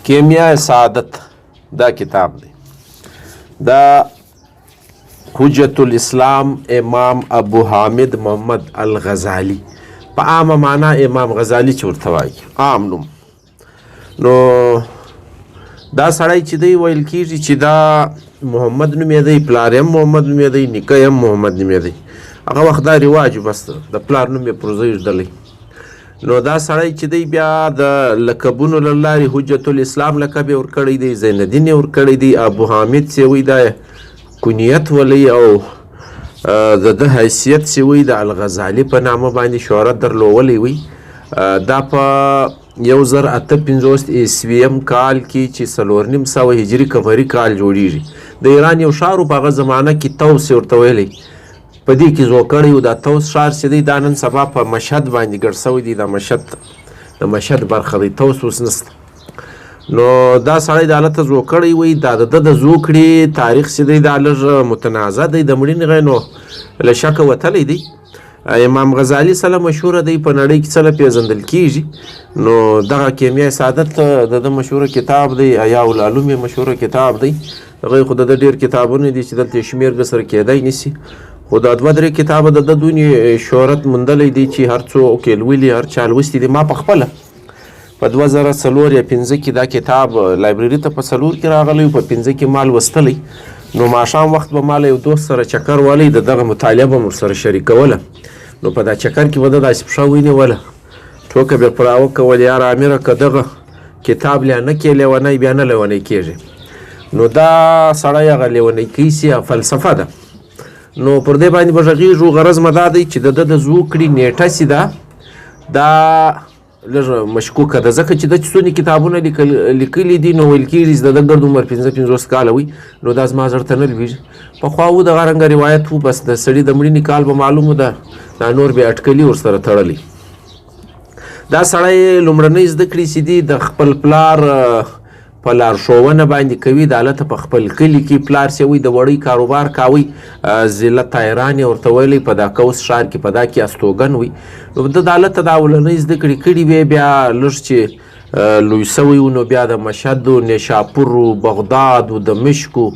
کیمیا سعادت دا کتاب دی، دا حجت الاسلام امام ابو حامد محمد الغزالی، په عامه معنا امام غزالی چې ورته وایي عام نوم. نو دا سړی چې دی ویل کیږي چې دا محمد نومېدی، پلار یې هم محمد نومېدی، نیکه یې هم محمد نومېدی. هغه وخت دا رواج و، بس د پلار نوم یې پر زوی ږدلی. نو دا سړی چې دی بیا د لقبونو له لارې حجت الاسلام لقب یې ورکړی دی، زین الدین یې ورکړی دی، ابو حامد چې وایي دا کنیت ولی او د ده حیثیت چې وایي د الغزالي په نامه باندې شهرت درلولی وي. دا په 1058 عیسویم کال کې چې 450 هجري قمري کال جوړیږي، د ایران یو ښار و په هغه زمانه کې توس یې ورته ویلی، په دې کې زوکړی و. دا توس ښار چې دی دا نن سبا په مشهد باندې ګډ سوی دی، دا مشهد د مشهد برخه دی، توس اوس نشته. نو دا سړی د هلته زوکړی وي. دا د ده د زوکړې تاریخ چې دی دا لږ متنازع دی، د مړینې غی نو له شکه وتلی دی. امام غزالی سره مشهوره دی، په نړۍ کې څله پیژندل کیږي. نو دغه کیمیا سعادت د ده مشهوره کتاب دی، احیاء العلوم یې مشهوره کتاب دی. هغه خو د ده ډېر کتابونه دي چې دلته یې شمېر به سره کېدای نشي، خو دا دوه درې کتابه د ده دونې شهرت موندلی دی چې هر څوک یې لولي، هر چا لوستي دي. ما په خپله په 2004 یا 5 کې دا کتاب لایبرري ته په 4 کې راغلی، په 5 کې ما لوستلی. نو ماښام وخت به ما له یو دوست سره چکر والی، د دغه مطالعه به مو ورسره شریکوله. نو په دا چکر کې به ده داسې پښه ونیوله، ټوکه به یې پر راوکول، یاره امیره که دغه کتاب لا نه کې لیونی بیا نه لیونی کېږي. نو دا سړی هغه لیونی کوي چې فلسفه ده. نو پر دې باندې به غږېږو. غرض مه دا دی چې د ده د زوکړې نېټه چې ده دا لږ مشکوکه ده، ځکه چې ده چې څونې کتابونه لیکلي دي نو ویل کېږي چې د ده ګرد عمر 55 کاله وي. نو دا زما زړه ته نه لوېږي. پخوا و دغه رنګه روایت و، بس د سړي د مړینې کال به معلوم و، ده دا نور بیا اټکلي ورسره تړلی. دا سړی لومړنۍ زده کړې چې دي د خپل پلار په لارښوونه باندې کوي. د هلته په خپل کلي کې پلار چې وي د وړۍ کاروبار کاوی، ضلع تایران یې ورته ویلی، په دا کوس ښار کې په دا کې استوګن وي. نو ده د هلته د اولنۍ زده کړې کړې وې. بیا لږ چې لوی سوی و نو بیا د مشهد و نیشاپور و بغداد و دمشق و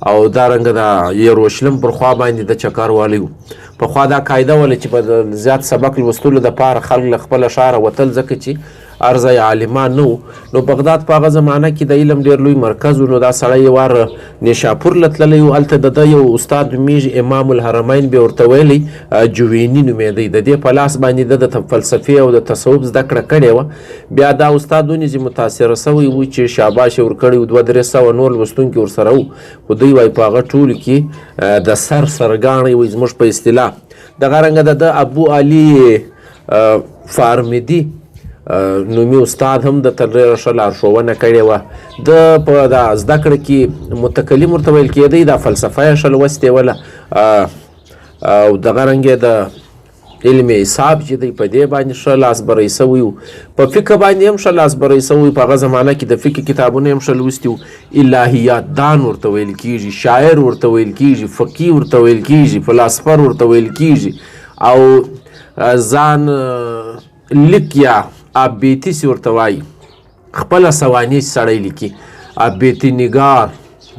او دارنګه د یروشلم پر خوا باندې د چکر والی و. پخوا دا قاعده وله چې په زیات سبق لوستلو دپاره خلک له خپله ښاره وتل، ځکه چې هر ځای عالمان نه وو. نو بغداد په هغه زمانه کې د علم ډېر لوی مرکز و. نو دا سړی یو وار نیشاپور له تللی و، هلته د ده یو استاد نومېږي امام الحرمین به ورته ویلی، جویني نومېدی. د دې په لاس باندې ده د فلسفې او د تصوف زده کړه کړې وه. بیا دا استاد ونیځي متاثره سوی و چې شاباش یې ورکړی و، 200-300 نور لوستونکي ورسره وو، خو دوی وایي په هغه ټولو کې د سر سرګاڼی وایي زموږ په اصطلاح. دغه رنګه د ده ابو علي فارمدي نومي استاد هم د ته ډېره ښه لارښوونه کړې وه. ده په دا زده کړه کې متکلم ورته ویل کېدی، دا فلسفه یې ښه لوستې وله، او دغه رنګ یې د علم حساب چې دی په دې باندې ښه لاسبری سوی و، په فقه باندې هم ښه لاسبری سوی و. په هغه زمانه کې د فقه کتابونه یې هم ښه لوستي وو. الهیات دان ورته ویل کېږي، شاعر ورته ویل کېږي، فقیه ورته ویل کېږي، فلاسفر ورته ویل کېږي، او ځان لیک یا ابیتي چې ورته وایي، خپله سوانح چې سړی لیکي، ابیتي نګار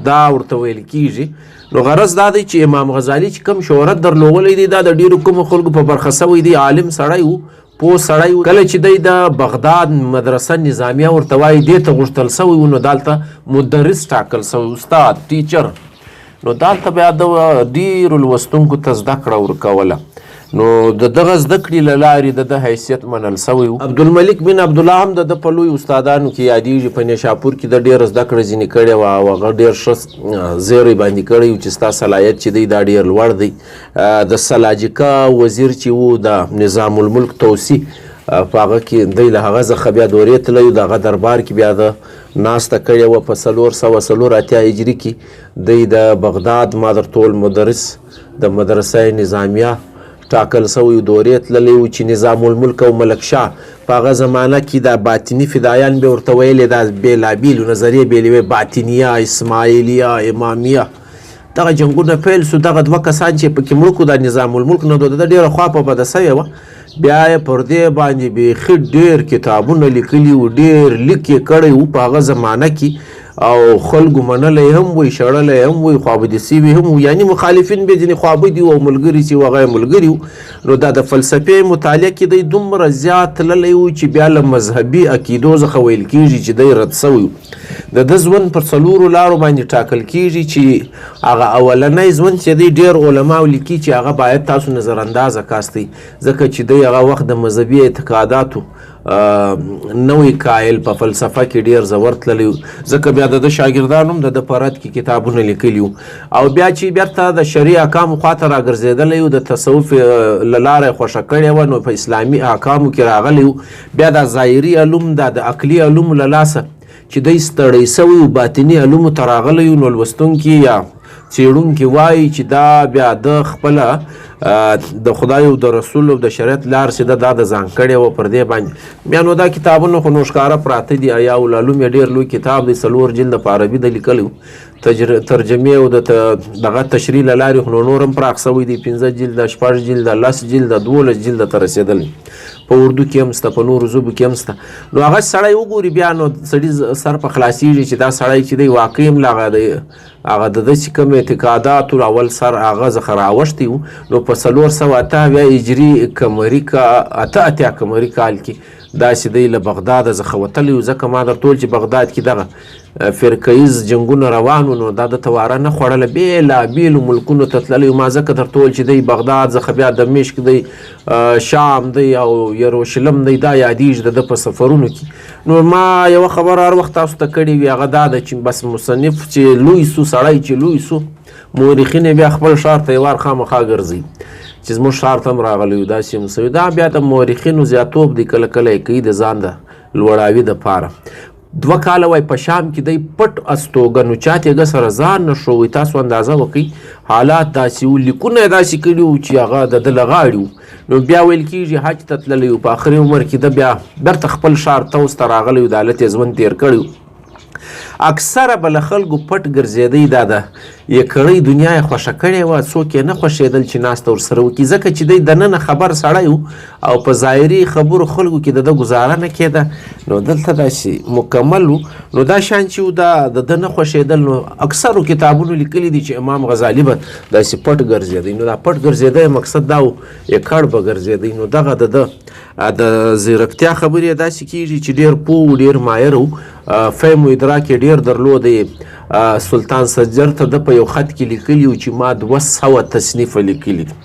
دا ورته ویل کېږي. نو غرض دا دی چې امام غزالي چې کوم شهرت درلولی دی دا د ډېرو کومو خلکو په برخه سوی دی. عالم سړی و، پوه سړی و. کله چې دی د بغداد مدرسه نظامیه ورته وایي دې ته غوښتل سوی و، نو دلته مدرس ټاکل سوی، استاد ټیچر. نو دلته بیا د ډېرو لوستونکو ته زده کړه ورکوله. نو د دغه زده کړې له لارې د ده حیثیت منل سوی و. عبدالملک بن عبدالله هم د ده په لوی استادانو کې یادېږي. په نیشاپور کې ده ډېره زده کړه ځینې کړې وه او هغه ډېر ښه زیری باندې کړی و چې ستا صلاحیت چې دی دا ډېر لوړ دی. د سلاجقه وزیر چې و د نظام الملک توسي په هغه کې دی له هغه څخه بیا دورې تللی و، د هغه دربار کې بیا ده ناسته کړې وه. په 484 هجري کې دی د بغداد مادرتول مدرس د مدرسه نظامیه ټاکل سوی دورې تللی و چې نظام الملک او ملک شاه په هغه زمانه کې دا باطني فدایان به ورته ویلې، دا بېلابېلو نظریې بېلې وې، باطنیه، اسماعیلیه، امامیه. دغه جنګونه پیل سو، دغه دوه کسان چې پکې مړه کړو، دا نظام الملک نه د ده ډېره خوا په بده سوې وه. بیا یې پر دې باندې بیخي ډېر کتابونه لیکلي وو، ډېر لیک یې کړی وو په هغه زمانه کې، او خلکو منلی هم وی، شړلی هم وی، خوابدي سوي هم وو، یعنی مخالفین به ځینې خوابدي وو او ملګري چې وو هغه یې ملګري وو. نو دا د فلسفې مطالعه کې دی دومره زیات تللی و چې بیا له مذهبي عقیدو څخه ویل کېږي چې دی رد سوی و. د ده ژوند پر څلورو لارو باندې ټاکل کېږي چې هغه اولنی ژوند چې دی ډېر علماو لیکي چې هغه باید تاسو نظر اندازه کاستئ، ځکه چې دی هغه وخت د مذهبي اعتقاداتو نوی قائل په فلسفه کې ډیر زور تللی، ځکه بیا د ده شاګردانو هم د ده په رد کې کتابونه لیکلي وو. او بیا چې بیرته د شرعي احکامو خواته راګرځېدلی و، د تصوف له لارې یې خوښه کړې وه، نو په اسلامي احکامو کې راغلی و. بیا دا ظاهري علوم، دا د عقلي علومو له لاسه چې دی ستړی سوی و، باطني علومو ته راغلی و. نو لوستونکي یا څېړونکي وایي چې دا بیا د خپله د خدای او د رسول او د شریعت لار چې ده دا د ځان کړې وه پر دې باندې. بیا نو دا کتابونه خو نو ښکاره پراته دي. ایا العلوم یې ډېر لوی کتاب دی، 4 جلد په عربي ده لیکلی، ترجمې او د دغه تشریح له لارې خو نو نور هم پراخ سوی دی، 5 جلده، 6 جلده، 10 جلده، 12 جلده ته رسېدلی. په اردو کې هم سته، په نورو ژبو کې هم سته. نو هغه سړی وګوري بیا نو سړي سر په خلاصېږي چې دا سړی چې دی واقعي هم له هغه دی هغه د ده چې کوم اعتقادات وو اول سر هغه څخه راوښتی و. نو په 478 هجري قمري 88 قمري کال کې داسې دی له بغداده څخه وتلی و. ځکه ما درته وویل چې بغداد کې دغه فرقه ییز جنګونه روان وو، نو دا ده ته واره نه خوړله، بېلابېلو ملکونو ته تللی و. ما ځکه درته وویل چې دی بغداد څخه بیا دمشق دی، شام دی او یروشلم دی، دا یادېږي د ده په سفرونو کې. نو ما یوه خبره هر وخت تاسو ته کړې وي، هغه دا ده چې بس مصنف چې لوی سو، سړی چې لوی سو، مورخین یې بیا خپل ښار ته یې وار خامخا ګرځي چې زموږ ښار ته هم راغلی یو، داسې هم سوي. دا بیا د مورخینو زیاتوب دی، کله کله یې کوي د ځان د لوړاوي دپاره. 2 کاله وای په شام کې دی پټ استوګن و، چاته یې سره ځان نه ښووی. تاسو اندازه وکئ حالات داسې وو، لیکونه یې داسې کړي وو چې هغه د ده له غاړې وو. نو بیا ویل کېږي حج ته تللی و، په آخري عمر کې ده بیا بیرته خپل ښار طوس ته راغلی و، د هلته یې ژوند تېر کړی و. اکثره به له خلکو پټ ګرځېدی، دا ده یې کړۍ دنیا یې خوښه کړې وه، څوک یې نه خوښېدل چې ناسته ورسره وکړي، ځکه چې دی دننه خبر سړی و او په ظاهري خبرو خلکو کې د ده ګزاره نه کېده. نو دلته داسې مکمل و. نو دا شان چې و دا د ده نه خوښېدل، نو اکثرو کتابونو لیکلي دي چې امام غزالي به داسې پټ ګرځېدی. نو دا پټ ګرځېدی مقصد دا و یې کړ به ګرځېدی. نو دغه د ده د ځیرکتیا خبرې داسې کېږي چې ډېر پوه و، ډېر ماهر و، فهم و ادراک یې ډېر درلودی. سلطان سجر ته ده په یو خط کې لیکلي و چې ما 200 تصنیفه لیکلي دي.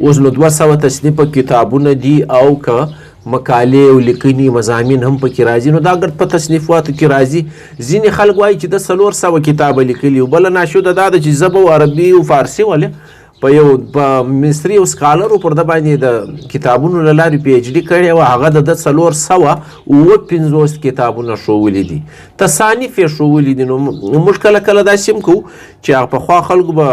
اوس نو 200 تصنیفه کتابونه دي او که مقالې او لیکنې مضامین هم پکې راځي، نو دا ګرد په تصنیفاتو کې راځي. ځینې خلک وایي چې ده 400 کتابه لیکلي وو. بله ناشوده دا ده چې ژبه او عربي او فارسي ولې په یو په مصري او سکالرو پر ده باندې د کتابونو له لارې پی ایچ ډي کړې وه، هغه د ده 457 کتابونه ښوولي دي، تصانیف یې ښوولي دي. نو موږ کله کله داسې هم کوو چې هغه پخوا خلکو به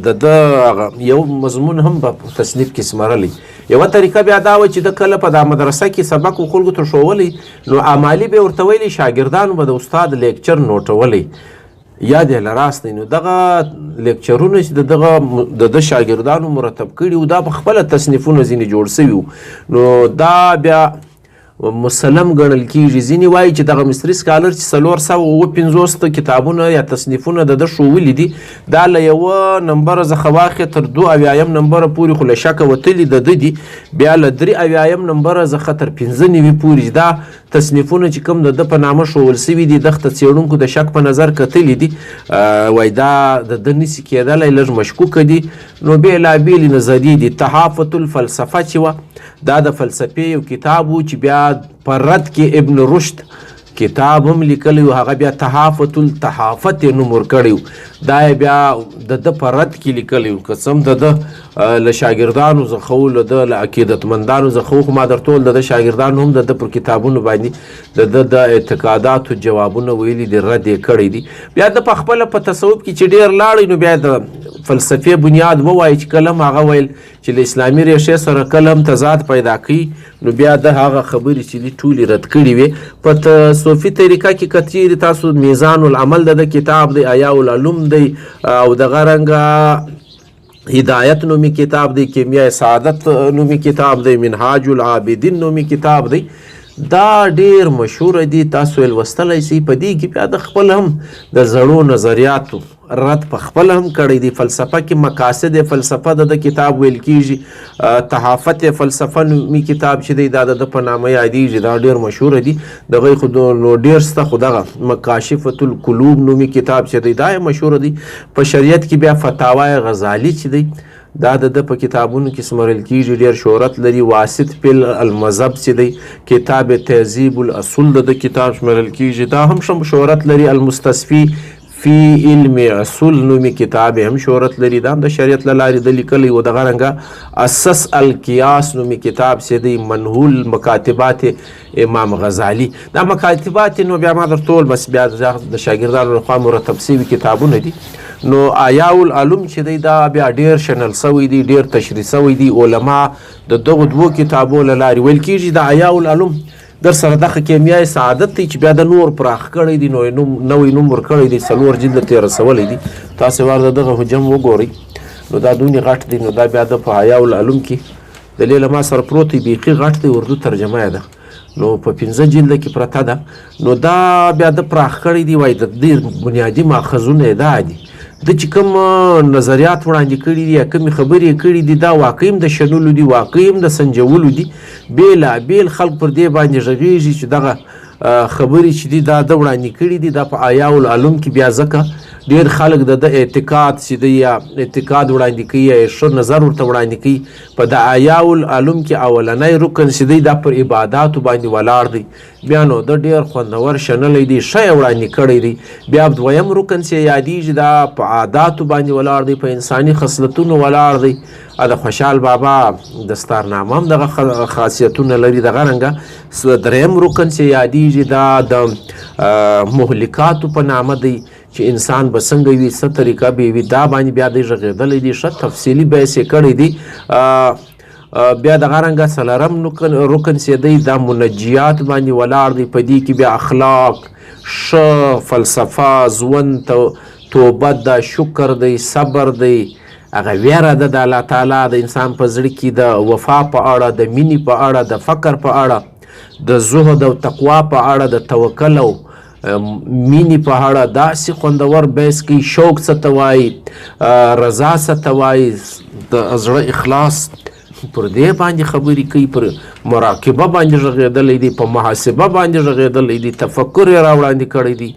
د ده هغه یو مضمون هم په تصنیف کې سمرلی. یوه طریقه بیا دا وه چې ده کله په دا مدرسه کې سبق و خلکو ته ښوولی، نو امالي به یې ورته ویلي، شاګردانو به د استاد لیکچر نوټولی، یاد یې له راست دی. نو دغه لیکچرونه چې د ده شاګردانو مرتب کړي وو، دا په خپله تصنیفونه ځینې جوړ سوي وو. نو دا بیا مسلم ګڼل کېږي. ځینې وایي چې دغه مصري سکالر چې 457 کتابونه یا تصنیفونه د ده ښوولي دي، دا له یوه نمبر څخه واخلې تر 72 نمبره پورې خو له شکه وتلي د ده دي، بیا له 73 نمبره څخه تر 95 پورې دا تصنیفونه چې کوم د ده په نامه ښوول سوي دي، دغه څېړونکو د شک په نظر کتلي دي، وایي دا د ده نسي کېدلی، لږ مشکوکه دي. نو بېلابېلې نظریې دي. تحافت الفلسفه چې وه، دا د فلسفې یو کتاب و چې بیا په رد کې ابن رشد کتاب هم لیکلی و، هغه بیا تحافت التحافت یې نوم ورکړی و. دا یې بیا د ده په رد کې لیکلی و. که څه هم د ده له شاګردانو څخه و، له ده له عقیدتمندانو څخه و، خو ما درته وویل د ده شاګردانو هم د ده پر کتابونو باندې د ده د اعتقاداتو جوابونه ویلي دي، رد یې کړی دی. بیا ده په خپله په تصوف کې چې ډېر لاړی، نو بیا د فلسفې بنیاد ووایي چې کله هم هغه ویل چې له اسلامي ریښې سره کله هم تضاد پیدا کوي، نو بیا د هغه خبرې چې دي ټولې رد کړې وې. په صوفي طریقه کې که چیرې تاسو میزان العمل د ده کتاب دی، ایا العلوم دی، او دغه رنګه هدایت نومي کتاب دی، کیمیا سعادت نومي کتاب دی، منهاج العابدین نومي کتاب دی. دا ډیر مشهور دی، تاسو یې لوستلی شئ. په دې کې بیا د خپل هم د زړو نظریاتو رد په خپل هم کړی دی. فلسفه کې مقاصد فلسفه د کتاب ویل کیږي، تحافت فلسفه نومي کتاب چې دی دا د په نامه یادیږي، دا ډیر مشهور دی. دغه خو نو ډیر سته، خو دغه مکاشفة القلوب نومي کتاب چې دی دا مشهور دی. په شریعت کې بیا فتاوی غزالی چې دی دا د ده په کتابونو کې شمېرل کیږي، ډیر شهرت لري. واسط فی المذهب چې دی، کتاب تهذیب الاصول د ده کتاب شمېرل کیږي، دا هم ښه شهرت لري. المستصفی فی علم اصول نومي کتاب هم شهرت لري، دا هم د شریعت له لارې ده لیکلی و. دغه رنګه اسس القیاس نومي کتاب چې دی، منهول مکاتبات امام غزالی، دا مکاتبات نو بیا ما درته وویل بس بیا د شاګردانو لخوا مرتب سوي کتابونه دي. نو احیاء العلوم چې دی دا بیا ډیر شنل سوی دی، ډیر تشریح سوی دی. علما د دغو دوو کتابو له لارې ویل کیږي د احیاء العلوم در سره دغه کیمیای سعادت دی چې بیا د نور پراخ کړی دی، نو نوی نوم ورکړی دی، 4 جلده ته یې رسولی دی. تاسې وار د دغه حجم وګورئ، نو دا دونې غټ دی. نو دا بیا د په احیاء العلوم کې د دې له ما سره پروت دی، بیخي غټ دی، اردو ترجمه یې ده، نو په 5 جلده کې پرته ده. نو دا بیا د پراخ کړی دی، وایي د دې بنیادي ماخذونه یې دا دي، د چې کوم نظریات وړاندې کړي دي یا کومې خبرې یې کړي دي، دا واقعي هم د شنلو دي، واقعي هم د سنجولو دي. بېلابېل خلک پر دې باندې غږېږي چې دغه خبرې چې دي دا ده وړاندې کړي دي، دا په احیاء العلوم کې بیا ځکه ډېر خلک د ده اعتقاد چې دی یا اعتقاد وړاندې کوي یا یې ښه نظر ورته وړاندې کوي. په د احیاء العلوم کې اولنی رکن چې دی دا پر عباداتو باندې ولاړ دی، بیا نو ده ډېر خوندور شنلی دی، ښه یې وړاندې کړی دی. بیا دویم رکن چې یادېږي دا په عاداتو باندې ولاړ دی، په انساني خصلتونو ولاړ دی. د خوشحال بابا دستارنامه هم دغه خاصیتونه لري. دغه رنګه دریم رکن چې یادېږي دا د مهلکاتو په نامه دی چې انسان به څنګه وي، څه طریقه به وي، دا باندې بیا دی غږېدلی دی، ښه تفصیلي بحث یې کړی دی. بیا دغه رنګه څلورم رکن چې دی دا منجیات باندې ولاړ دی. په دې کې بیا اخلاق، ښه فلسفه، ژوند، توبه ده، شکر دی، صبر دی، هغه ویره ده د الله تعالی د انسان په زړه کې د وفا په اړه، د مینې په اړه، د فقر په اړه، د زهد او تقوا په اړه، د توکل او مینې په اړه داسې خوندور بحث کوي. شوق څه ته وایي، رضا څه ته وایي، د زړه اخلاص پر دې باندې خبرې کوي، پر مراقبه باندې غږېدلی دی، په محاسبه باندې غږېدلی دی، تفکر یې راوړاندې کړی دی،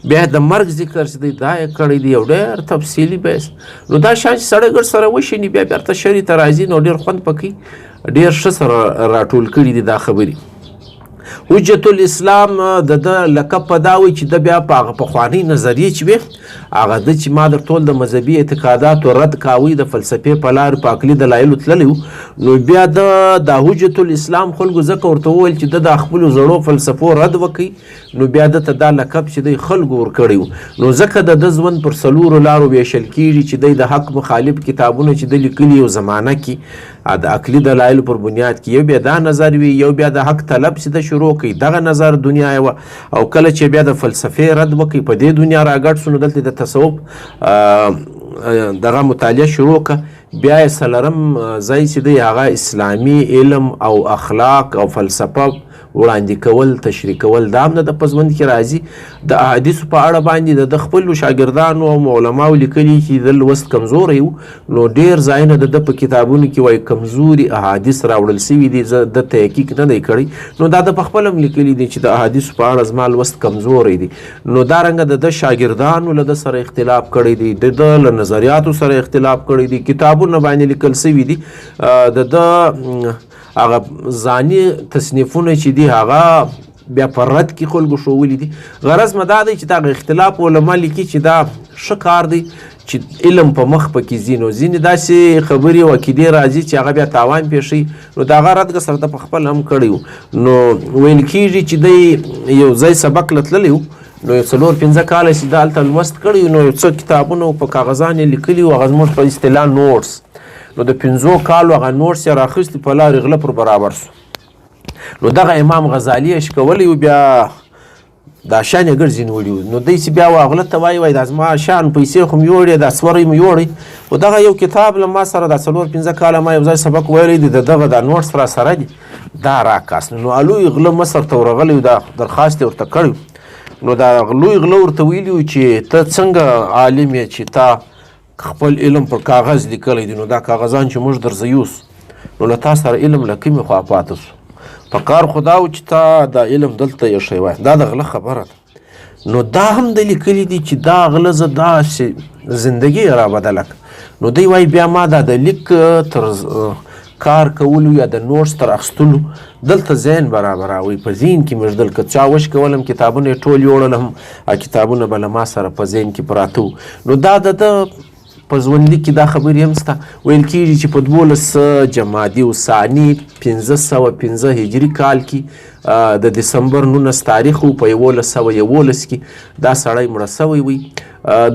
بیا د مرګ ذکر چې دی دا یې کړی دی، او ډېر تفصیلي بحث. نو دا شان چې سړی ګډ سره وشیني بیا بېرته شري ته راځي، نو ډېر خوند پکې ډېر ښه سره راټول کړي دي دا خبرې. حجت الاسلام د ده لقب په دا وي چې ده بیا په هغه پخوانۍ نظریې چې وې، هغه ده چې ما درته وویل د مذهبي اعتقاداتو رد کاوی، د فلسفې په لار په عقلي دلایلو تللی و. نو بیا ده دا حجت الاسلام خلکو ځکه ورته وویل چې ده د خپلو زړو فلسفو رد وکړي، نو بیا ده ته دا لقب چې دی خلکو ورکړی و. نو ځکه د ده ژوند پر څلورو لارو ویشل کیږي چې دی د حق مخالف کتابونه چې ده لیکلي یو زمانه کې د عقلي دلایلو پر بنیاد کې، یو بیا دا نظر وي، یو بیا د حق طلب چې ده شروع کوي دغه نظر دنیا یوه، او کله چې بیا د فلسفې رد وکړي په دې دنیا راګډ سو، نو دلته د تصوف دغه مطالعه شروع کړه. بیا یې څلورم ځای چې دی هغه اسلامي علم او اخلاق او فلسفه وړاندې کول، تشریح کول، دا هم د ده په ژوند کې راځي. د احادیثو په اړه باندې د ده خپلو شاګردانو او علماو لیکلي چې د لوست کمزوری و، نو ډېر ځایونه د ده په کتابونو کې وایي کمزوري احادیث راوړل سوي دي، زه ده تحقیق نه دی کړی. نو دا ده په خپله هم لیکلي دي چې د احادیثو په اړه زما لوست کمزوری دی. نو دا رنګه د ده شاګردانو له ده سره اختلاف کړی دی، د ده له نظریاتو سره اختلاف کړی دی، کتابونه باندې لیکل سوي دي. د ده هغه ځاني تصنیفونه چې دي هغه بیا په رد کې خلکو ښوولي دي. غرض مې دا دی چې دغه اختلاف علما لیکي چې دا ښه کار دی چې علم په مخ پکې ځي، نو ځینې داسې خبرې او عقیدې راځي چې هغه بیا تاوان پېښوي، نو د هغه رد سره ده په خپل هم کړی و. نو ویل کېږي چې دی یو ځای سبق له تللی و، نو یو 4-5 کاله چې ده هلته لوست کړی و، نو یو څه کتابونه په کاغذان یې لیکلي وو، هغه زموږ په اصطلاح notes. نو د 5 کالو هغه notes یې راخیستي، په لارې غله پر برابر سو. نو دغه امام غزالي یې شکولی و، بیا دا شیان یې ګډ ځینې وړي وو. نو دی چې بیا غله ته وایي، وایي دا زما شیان پیسې خو مې یوړې، دا سوری مې یوړی، خو دغه یو کتاب له ما سره دا 4-5 کاله ما یو ځای سبق ویلی دی، د دغه دا نوټس را سره دي، دا راکاس. نو لوی غله مصر ته ورغلی، دا درخواست یې ورته کړی. نو دا لوی غله ورته ویلي وو چې ته څنګه عالم یې چې تا خپل علم پر کاغذ لیکلی دی، نو دا کاغذان چې موږ درځه یوسو نو له تا سره علم له کومې خوا پاتې سو؟ په کار خو دا و چې تا دا علم دلته ایښی وای. دا د غله خبره ده. نو دا هم د لیکلي دي چې دا غله زه داسې زندګي یې را بدله کړه. نو دی وایي بیا ما دا د لیک تر کار کولو یا د نوټس تر اخیستلو دلته ذهن برابراوی، په ذهن کې مې ږدل، که چا وشکولم کتابونه یې ټول یوړل هم کتابونه به له ما سره په ذهن کې پراته وو. نو دا د ده په ژوندلیک کې دا خبرې هم سته. ویل کېږي چې په 12 جمادي الثاني 505 هجري کال کې د دسمبر 19 تاریخ و، په 1111 کې دا سړی مړه سوی وي.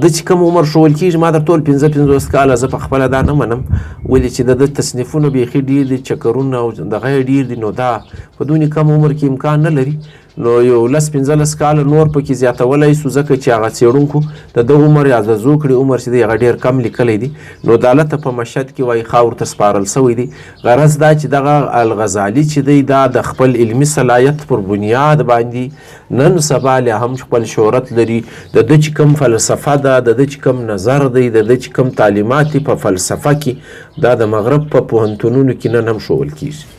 د چې کوم عمر ښوول کېږي ما در ټول 55 کاله، زه په خپله دا نه منم، ولې چې د ده تصنیفونه بیخي ډېر دي، چکرونه او دغه یې ډېر دي، نو دا په دونې کم عمر کې امکان نه لري. نو یو 10-15 کاله نور پکې زیاتولی سو، ځکه چې هغه څېړونکو د ده عمر یا د زوکړې عمر چې دی هغه ډېر کم لیکلی دی. نو دالته په مشهد کې وایي خاور ته سپارل سوی دی. غرض دا چې دغه الغزالي چې دی دا د خپل علمي صلاحیت پر بنیاد باندې نن سبا لا هم خپل شهرت لري. د ده چې کوم فلسفه ده، د ده چې کوم نظر دی، د ده چې کوم تعلیمات دي په فلسفه کې، دا د مغرب په پوهنتونونو کې نن هم ښوول کېږي.